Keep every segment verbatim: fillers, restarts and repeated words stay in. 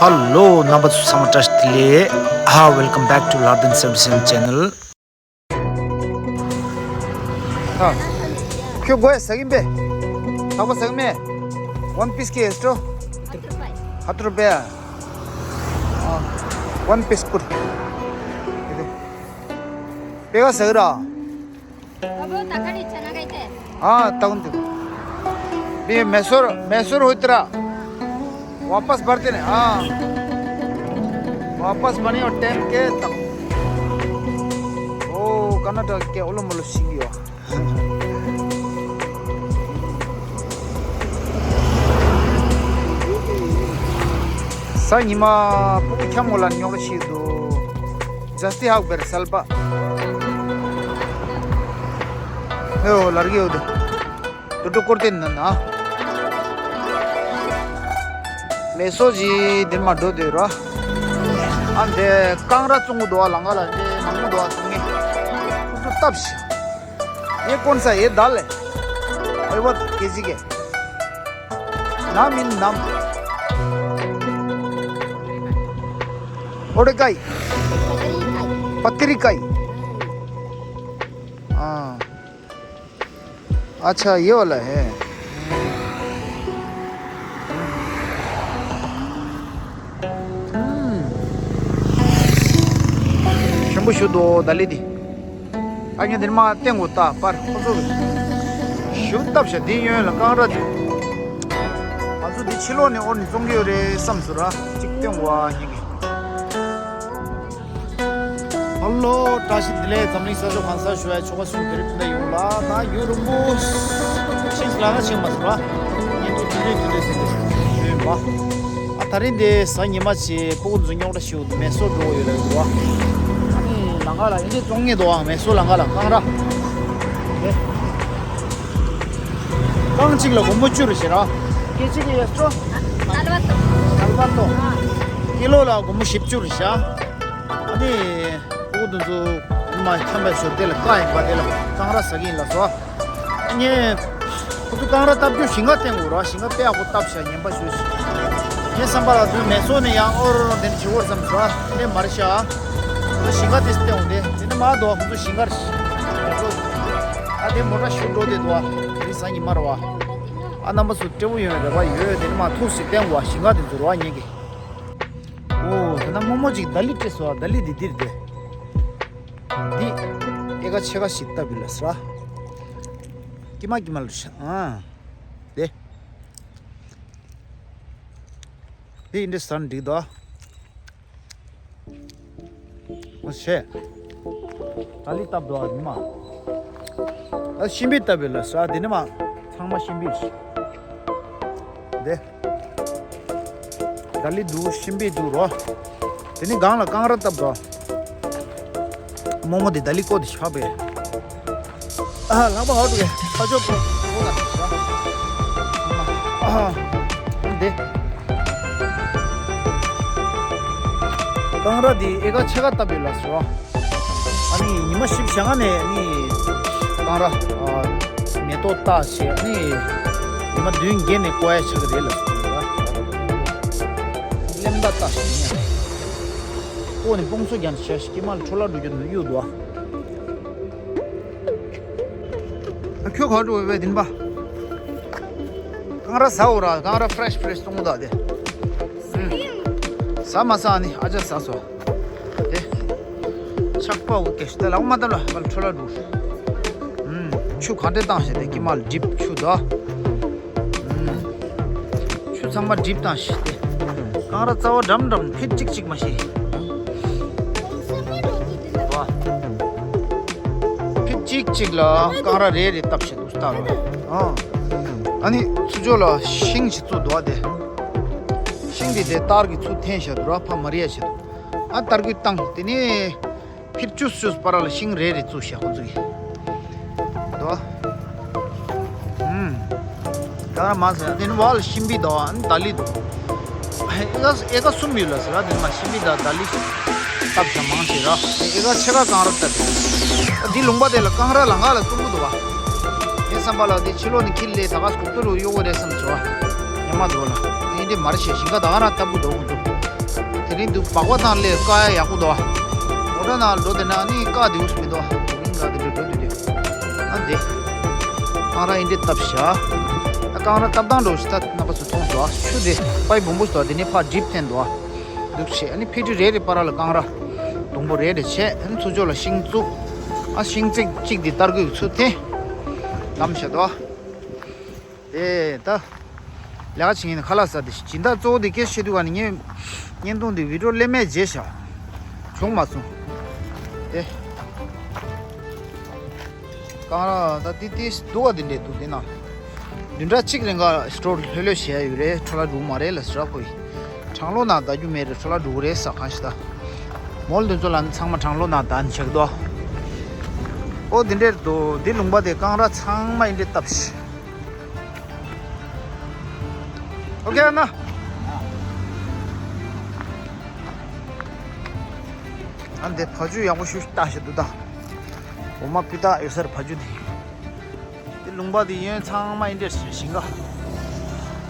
Hello, རྣམ་པ་ཚོ་ཚང་མ་བཀྲ་ཤིས་བདེ་ལེགས། ཧ། Welcome back to Lardin seventy-seven channel. ཧ། ཁྱོད་སྒོ་ཡ་ཟ་གིན་པས། ཧ་གོ་ཟ་གིན་མེ། One piece के यस्तो? हात रुपया। अँ, one piece पुर। पेगा सगरा। अब तखड़ी चना गई थे। हाँ, तगन थे। बे मैसूर, मैसूर होतरा। वापस बढ़ते ने, हाँ। वापस बनी और टाइम के तक। ओ, कर्नाटक के ओलो मोलो सिंगियो। ས་ཉི་མ་སྤུ་གུ་འཁྱམ་ངོ་ལ་ཉོག་ཤིག་འདུག་ཇ་སྟི་ཧག་བེར་སལ་པ། ཨེ་ཡོ་ལར་གི་ཡོད་དེ། ཏུ་ཏུ་ཀོར་ཏེན་ན་ན། མེ་སོ་ཇི་འདིར་མ་འགྲོ་དེ་ར། ཨ་འདི་ཀང་ར་བཙོང་གི་འདུག་ཨ། ལང་ཀ་ལ་འདི་མང་མོ་འདུག་ཨ། བཙོང་ངེ་ཁུ་ཚུར་བཏབ་ཤི། ये कौन सा है? दाल है? अरे वो केजी के। नाम इन नाम। ओड़ेकाई। पत्रिकाई। हाँ। अच्छा, ये वाला है। ཤམ་བུ་ཞུ་དོ་ད་ལི་དི། ཨ་ཉེ་དེར་མ་བསྟན་གོ་ད་པར་ཁོ་ཚོ་གི་ཞུ་བཏབ་ཤ་དེ་ཡོན་ལ་ཀང་ར་དེ། ང་ཚོ་དེ་ཕྱི་ལོགས་ནས་ཨོར་ནས་བཙོང་གི་ཡོད་རེད་བསམ་སོ་ར་གཅིག་བསྟན་གོ་ཨ་ཉེ་གི། ཧ་ལོ། བཀྲ་ཤིས་བདེ་ལེགས། འཛམ་གླིང་ས་ཕྱོགས་གང་སར་བཞུགས་པའི་ཆོལ་ཁ་གསུམ་དེ་རིང་ཐུན་ད་ཡོང་ལ་ད་ཡུན་རིང་པོ་ཕྱིན་ལ་ན་ཕྱིན་མ་སོང་ར། ཉིན་ཐོ་དུས་རེ་དུས་རེ་ཟིན་ཏེ་ཡོད་པ། ཨ་ད་རིང་འདི་གཟའ་ཉི་མ་ཆེ་སྤུ་གུ་ཚོ་རྙོག་དྲ་ཞིག་མེ་སོར་འགྲོ་ཡོད་ལ་ཡོད་པ། ཨ་ནི་ལང་ཀ་ལ་ཡིན་འདི་བཙོང་ངེས་འདུག་ཨ། མེ་སོར་ལང་ཀ་ལ་ཀང་ར། དེ་ཀང་གཅིག་ལ་སྒོར་མོ་བཅུ་རེ་ཞེ་ར། སྐད་ཅིག་གི་ཡོད་སོ། ཨལ་བ་ཏོ། ཨལ་བ་ཏོ། ཀི་ལོ་ལ་སྒོར་མོ་བཞི་བཅུ་རེ་ཤ། ཨ་ནི། ཨོ་དེ་ཚོ་མ་འཁྱམ་པའི་ཞོར་དེ་ལ་ཀ་ཡིན་པ་དེ་ལ་ཀང་ར་ཟ་གི་ཡིན་ལ་སོ། ངས་ཁོ་ཚོ་ཀང་ར་བཏབ་རྒྱུ་ཞིང་ཁ་བསྟན་དགོས་ར། ཞིང་ཁ་དཔེ་ཡག་པོ་བཏབ་ཤག་ངན་པ་ཞུ་ཞིག་ངས་བསམ་པ་ལ་དུས་མེ་སོ་ནས་ཡང་ཨོ་རོ་རོ་དེ་འདྲ་བྱེད་དགོས་བསམ་སོ། དེ་མ་རེད་ཤག་ཁོ་ཚོ་ཞིང་ཁ་དེ་བསྟན་འོང་དེ་དེ་ནས་མ་འདུག་ཁོ་ཚོ་ཞིང་ཁར་ཞིག་ཨ་དེ་མོ་ཊ་ཞུ་འགྲོ་དེ་འདུག་དེ་རིང་གཟའ་ཉི་མ་རེད་བ། ཨ་རྣམ་པ་ཚོ་སྤྲེའུ་ཡོད་རེད་བ། ཡོད་དེ་ནས་མ་ཐུག་ཞིག་བསྟན་དགོས་ཞིང་ཁ་དེ་ཚོ་རེད་བ་ངེད་ཀྱི། ཨོ། ད་ནང་རྨོ་མོ་ཅིག་ད་ལི་སྤྲད་སོང་། ད་ལི་འདི་འདིར་དེ། འདི་ཨེ་ཀ་ཕྱེད་ཀ་ཞིག་བཏབ་ཡོད་ལ་ཟེར། ཀྱི་མ་ཀྱི་མ་ལ་ཤ་ཨ། དེ། འདི་འདི་ཟར་འགྲིག་དོ། ཨོ་ཤེ། ད་ལི་བཏབ་དོ་ཨ་ཉི་མ། ད་ཤིང་པི་བཏབ་ཡོད་ལ་ཟེར། འདི་ནི་མ། ཚང་མ་ཤིང་པི་ཞིག་དེ། ད་ལི་འདུག་ཤིང་པི་འདུག་རོ། དེ་ནི་སྒང་ལ་ཀང་ར་བཏབ་དོ། རྨོ་མོ་དེ་ད་ལི་ཀོ་དེ་ཤ་བས། ཨ་ལག་པ་ཧོ་ཏུ་གེ་ཁ་ཆོ་པོ་པོ་ལ་ཤ། ཨ་འདི། ཀང་ར་དེ་ཨེ་ཀ་ཕྱེད་ཀ་བཏབ་ཡོད་ལ་ཟེར་རོ། ཨ་ནི་ཉི་མ་བཞི་བཅུ་ཞེ་ལྔ་ནས་ནི་ཀང་ར་མེ་ཏོག་བཏགས་བྱས་ནི་ཉི་མ་བདུན་བརྒྱད་ནས་བཀོ་ཡ་ཆགས་ཀྱི་རེད་ལ། གླེམ་ད་བཏགས་བྱས་ནས་བཀོ་ནས་སྤུངས་ཚོ་རྒྱབ་བྱས་ཤི་ཀྱི་མ་ལ་འཕྲོ་བརླག་འགྲོ་རྒྱུ་ནི་གཡུག་འདུག་ཨ་ཁྱོད་ག་འགྲོ་བས་དིན་པ། ཀང་ར་ཟ་འོ་ར། ཀང་ར་ཕྲེཤ་ཕྲེཤ་སོང་ད་དེ། ཟ་མ་ཟ་ནི་ཨ་ཅག་ཟ་སོ། དེ། ཆག་པ་འུ་སྐད་ཤི་ད་ལག་མ་ད་ལ་མ་ལ་འཕྲོ་བརླག་འགྲོ། ཨུམ། ཆུ་ག་འདྲ་བཏང་ཞེ་དེ་ཀྱི་མ་ལ་འགྲིབ་ཆུ་ད། ཨུམ། ཆུ་ཚང་མ་འགྲིབ་བཏང་ཞེ་དེ། ཀང་ར་རྩ་བ་འགྲམ་འགྲམ་ཕིཊ་གཅིག་གཅིག་མ་ཤེས། བ། ཕིཊ་གཅིག་གཅིག་ལ་ཀང་ར་རེ་རེ་བཏབ་ཞེ་དུ་ལྟ་རོ། ཨ། ཨ་ནི་ཚུ་ཇོ་ལ་ཤིང་ཞིག་བཙུགས་འདུག་དེ། ཤིང་དེ་དེ་སྟར་གི་ཚུར་འཐེན་བཞག་འདུག་ར། ཕ་མ་རི་ཡ་བྱེད་འདུག་ཨ་སྟར་གི་བཏང་དེ་ནས་ཕིཊ་བཅུ་བཅུ་བར་ལ་ཤིང་རེ་རེ་བཙུགས་བཞག་ཁོ་ཚོ་གི་འདུག་ཨུམ། ད་མ་ཟེར་དེ་ནི་བ་ལ་ཤིང་པི་འདུག་ཨ་ནི་ད་ལི་འདུག་ཨེ་ཀ་ཨེ་ཀ་གསུམ་ཡོད་ལ་ཟེར་ར། དེ་ནི་མ་ཤིང་པི་ད་ད་ལི་བཏབ་བཞག་མང་ཆེ་ར། ཨེ་ཀ་ཕྱེད་ཀ་ཀང་ར་བཏབ་ཡོད། ཨ་འདི་ལུང་པ་དེ་ལ་ཀང་ར་ལང་ཀ་ལ་བཙོང་གི་འདུག་བ། ངའི་བསམ་པ་ལ་དེ་ཕྱི་ལོགས་ནས་ཁྱི་ལས་ད་ག་སྐུབ་ཏུ་རུ་གཡོ་གོ་རེད་བསམ་སོང་བ། ཉི་མ་འདུག་ལ་ཨེ་འདི་མར་ཤེས་ཤིང་ཀ་ད་ག་ར་བཏབ་གི་འདུག་ཁོ་ཚོ། དེ་རིང་འདུག་སྦག་སྦག་དང་ལས་བཀག་ཡ་ཡག་པོ་འདུག་མོ་ཊ་ནང་ལོ་དེ་ན་ནི་བཀག་དེ་འུས་མི་འདུག་དེ་རིང་ག་དེ་འདྲ་འགྲོ་དུས་དེ། ཨ་འདི། ཨང་ར་ཨིན་འདྲེ་བཏབ་ཤག་ཨ་རྐང་ར་བཏབ་སྟངས་འགྲོ་ཞིག་ད་རྣམ་པ་ཚོ་མཐོང་སོང་། ཨ་ཆུ་དེ་པའི་སྦོམ་པོ་ཞིག་འདུག་དེ་ནས་ཕར་ཌིབ་འཐེན་འདུག་འདུག་བྱས་ཨ་ནི་ཕི་ཊི་རེ་རེ་བར་ལ་རྐང་ར་སྡོང་པོ་རེ་རེ་བྱས། ཨ་ནི་ཚུར་ཕྱོགས་ལ་ཤིང་བཙུགས། ཨ་ཤིང་རྩེག་གཅིག་དེ་སྟར་གོས་ཚུར་འཐེན། བསྡམས་བཞག་འདུག་དེ་ད། ལས་ཀ་བྱེད་མཁན་ཁ་ལག་ཟ་དེ་སྦྱིན་བདག་གཙོ་བོ་དེ་སྐད་བཤད་དུས་ག་ནས་ངས་བརྙན་ཐུང་དེ་བི་ཌིའོ་ལེན་མེད་བརྗེད་བཞག་བྱུང་མ་སོང་། དེ། རྐང་ར་ད་ཏི་ཏི་སྡུག་ག་དེ་འདྲས་འདུག་དེ་ན། བདུན་ཕྲག་གཅིག་རིང་ག་སི་ཊོར་ལྷོད་ལྷོད་བྱས་ཡོད་རེད། འཕྲོ་བརླག་འགྲོ་གི་མ་རེད་ལབ་ཟེར་ཁོ་ཡིས། གྲང་གློག་ནང་ལྟ་རྒྱུ་མེད་རེད། འཕྲོ་བརླག་འགྲོ་གི་རེད་ཟེར་གང་ཞིག་ད། མོལ་དེ་ཚོ་ལ་ནི་ཚང་མ་གྲང་གློག་ནང་ལྟ་ནི་ཆགས་འདུག་ཨོ་དེ་འདྲས་འདུག་དེ་ལུང་པ་དེ་རྐང་ར་ཚང་མ་ཡིན་འདྲས་བཏབ་ཤི། ཨོ་ཁེ་ཨ་ན། ཨ་འདི་བ་ཕྱུགས་ཡག་པོ་ཞིག་ལྟ་ཞིག་འདུག་ད། འོ་མ་སྤུས་དག་ཡོད་སར་བ་ཕྱུགས་འདི། འདི་ལུང་པ་འདི་ཡོན་ཚང་མ་ཡིན་འདྲ་ཞིག་ཞིང་ཁ།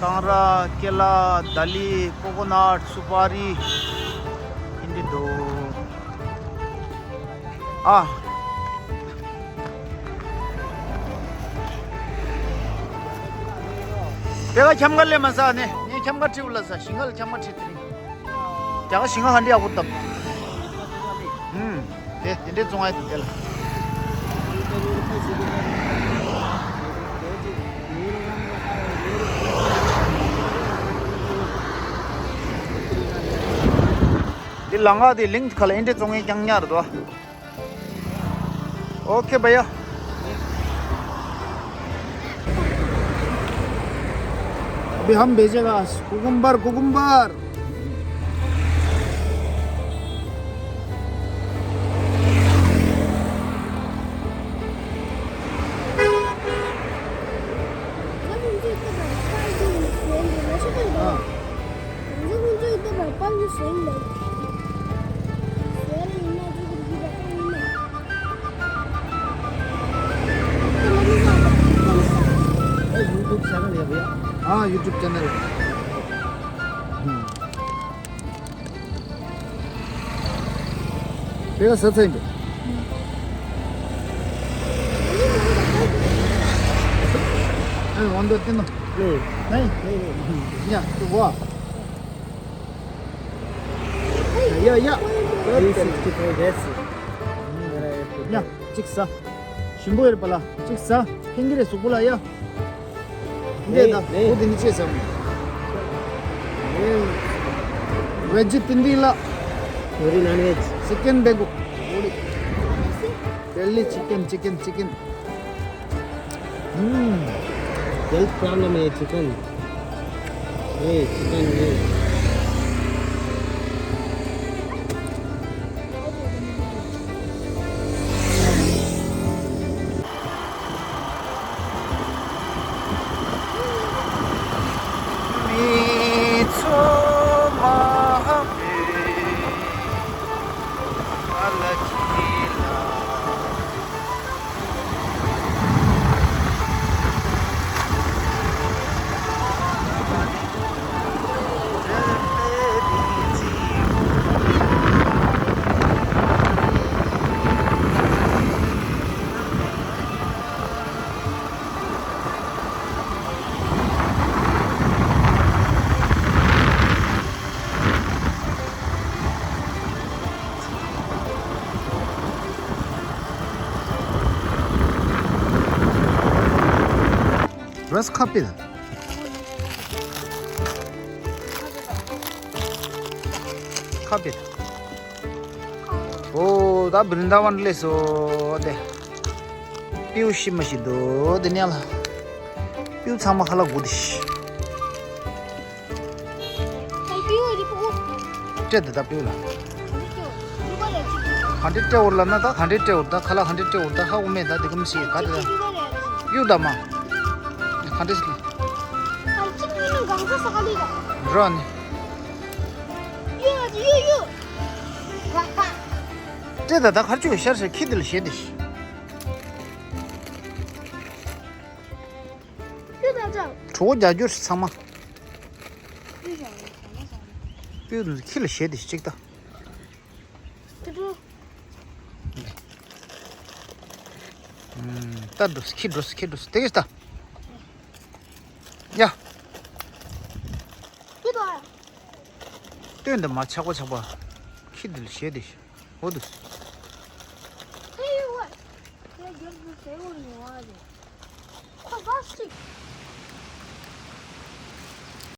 ཀང་ར་ཀེ་ལ་དཱ་ལི་ཀོ་ཀོ་ནཊ་སུ་པ་རི་ཡིན་འདྲ་འདུག་ཨ། དེ་ག་འཁྱམ་ག་ལས་མ་ཟ་ནས་ངས་འཁྱམ་ག་ཁྲིད་ལ་ཟ་ཞིང་ཁ་ལ་འཁྱམ་ག་ཁྲིད་དེ་རིང་རྒྱ་ག་ཞིང་ཁ་ཧ་འདྲི་ཡག་པོ་བཏབ། ཨུམ། དེ་དེ་འདྲའི་བཙོང་ཡ་དེ་དེ་ལ། འདི་ལང་ག་དེ་ལིང་ཁ་ལ་ཨེ་འདྲའི་བཙོང་ཡ་རྐྱང་ཉག་རེད་དོ། ओके भैया। अभी हम भेजेगा कुकुम्बर, कुकुम्बर। हाँ। YouTube चैनल है भैया। हाँ, YouTube चैनल है। हम्म। पेगा सच है। अरे, वन दो तीन। नहीं। नहीं, नहीं, नहीं। या, तो वाह। या, या। Three sixty five S. या, चिक्सा। शिंबो एर पला। चिक्सा। हिंगरे सुकुला या। འདི་ད་ནས་འོ་འདི་ནི་ཅེས་སམ། ཝེཇ་ཏིན་དི་ལ། ཝེ་རི་ནོན་ཝེཇ། ཅི་ཀན་བེ་གོ། ཌེ་ལི་ཅི་ཀན་ཅི་ཀན་ཅི་ཀན། ཧུམ། Health problem है चिकन। ए चिकन ये। རས་ཁ་པིལ། ཁ་པིལ། ཨོ་ད་བྲིན་དཱ་ཝན་སླེབས་སོ་དེ། སྤྲེའུ་ཤི་མ་ཤི་འདུག་དེ་ནས་ལ། སྤྲེའུ་ཚང་མ་ཁ་ལག་དགུ་དེ་ཤི། སྤྲད་དེ་ད་སྤྲེའུ་ལ། ག་འདྲས་སྤྲད་འོར་ལབ་ན་ད་ག་འདྲས་སྤྲད་འོར་ད་ཁ་ལག་ག་འདྲས་སྤྲད་འོར་ད་ཧ་གོ་མེད་ད་དེ་གམ་ཤི་ག་དེ་ད། གཡུག་ད་མ། ག་འདྲས་ཤི། ར་ནི། སྤྲད་ད་ད་གར་ཆུ་ཤར་ཤར་ཁྱི་དེ་ལ་ཞེད་དེ་ཤི། གྲོད་ཁོག་རྒྱག་རྒྱུ་ཚང་མ། ཁྱོད་ཁྱི་ལ་བྱས་ཏེ་གཅིག་ལྟ། ཏུ་ཏུ། ལྟ་འགྲོ་ཁྱི་འགྲོ་ཁྱི་འགྲོ་དེ་གིས་ལྟ། ཡ། ཏུ་ཏུ། སྟོན་དུ་མ་ཆག་པ་ཆག་པ། ཁྱི་འདི་ལ་བྱས་ཏེ་འོ་འདུག Hey, what? They give the table in the water. Oh, that's sick.